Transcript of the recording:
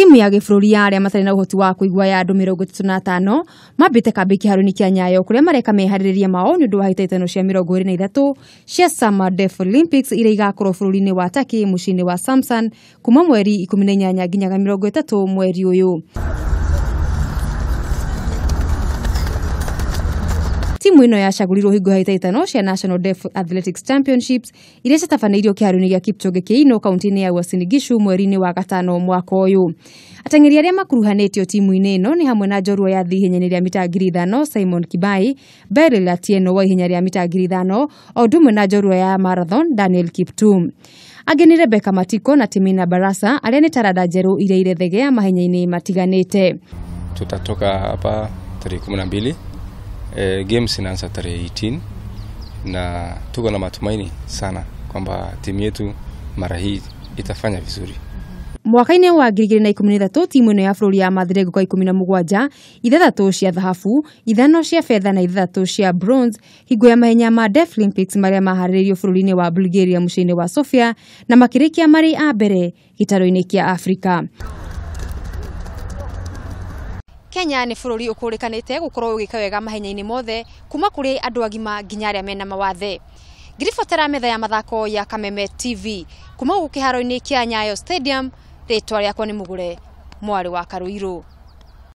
Timu ya gĩbũrũri ya arĩa matarĩ na ũhoti wa kũigua ya andũ 35 mambĩte kambĩ kĩharo-inĩ kĩa Nyayo kũrĩa mareka meharĩrĩria mao nĩ ũndũ wa hĩtahĩtano cia 23 cia Summer Deaf Olympics iria igakorwo bũrũri-inĩ wa Turkey mũciĩ-inĩ wa Samsun kuma mweri 18 nginyaga 30 mweri ũyũ. Timu ĩno yacagũrirwo hingo ya hĩtahĩtano cia National Deaf Athletics Championships iria ciatabanĩirio kĩharo-inĩ gĩa Kipchoge Keino kaunti-inĩ ya Uasin Gishu mweri-inĩ wa gatano mwaka ũyũ. Ateng'eri arĩa makuruhanĩtio timu-inĩ ĩno nĩ hamwe na njorua ya thĩ ihenya-inĩ rĩa mita 5,000 Simon Kibai, Beryl Atieno wa ihenya rĩa mita 5,000 o ũndũ ũmwe na njorua ya marathon Daniel Kiptum. Angĩ nĩ Rebecca Matiko na Timina Barasa arĩa nĩ taranda njerũ iria irethegea mahenya-inĩ matiganĩte. Tutatoka hapa tarehe 12. Games inaanza tarehe 18 na tuko na matumaini sana kwamba timu yetu mara hii itafanya vizuri. Mwaka-inĩ wa 2013 timu ĩno ya bũrũri ya mathire ngũka 17, 6 cia thahabu, 5 cia betha na 6 cia bronze hingo ya mahenya ma Deaflympics marĩa maharĩrĩirio bũrũri-inĩ wa Bulgaria mũciĩ-inĩ wa Sofia na makĩrĩkia marĩ a mbere gĩtarũ-inĩ kĩa Afrika. Kenya nĩ bũrũri ũkũrĩkanĩte gũkorwo ũgĩka wega mahenya-inĩ mothe kuma kũrĩ andũ agima nginya arĩa mena mawathe. Ngiribotera metha ya mathako ya Kameme TV kuma gũkũ kĩharo-inĩ kĩa Nyayo Stadium, rĩtwa rĩakwa nĩ Mũgũre mwarĩ wa Karũirũ.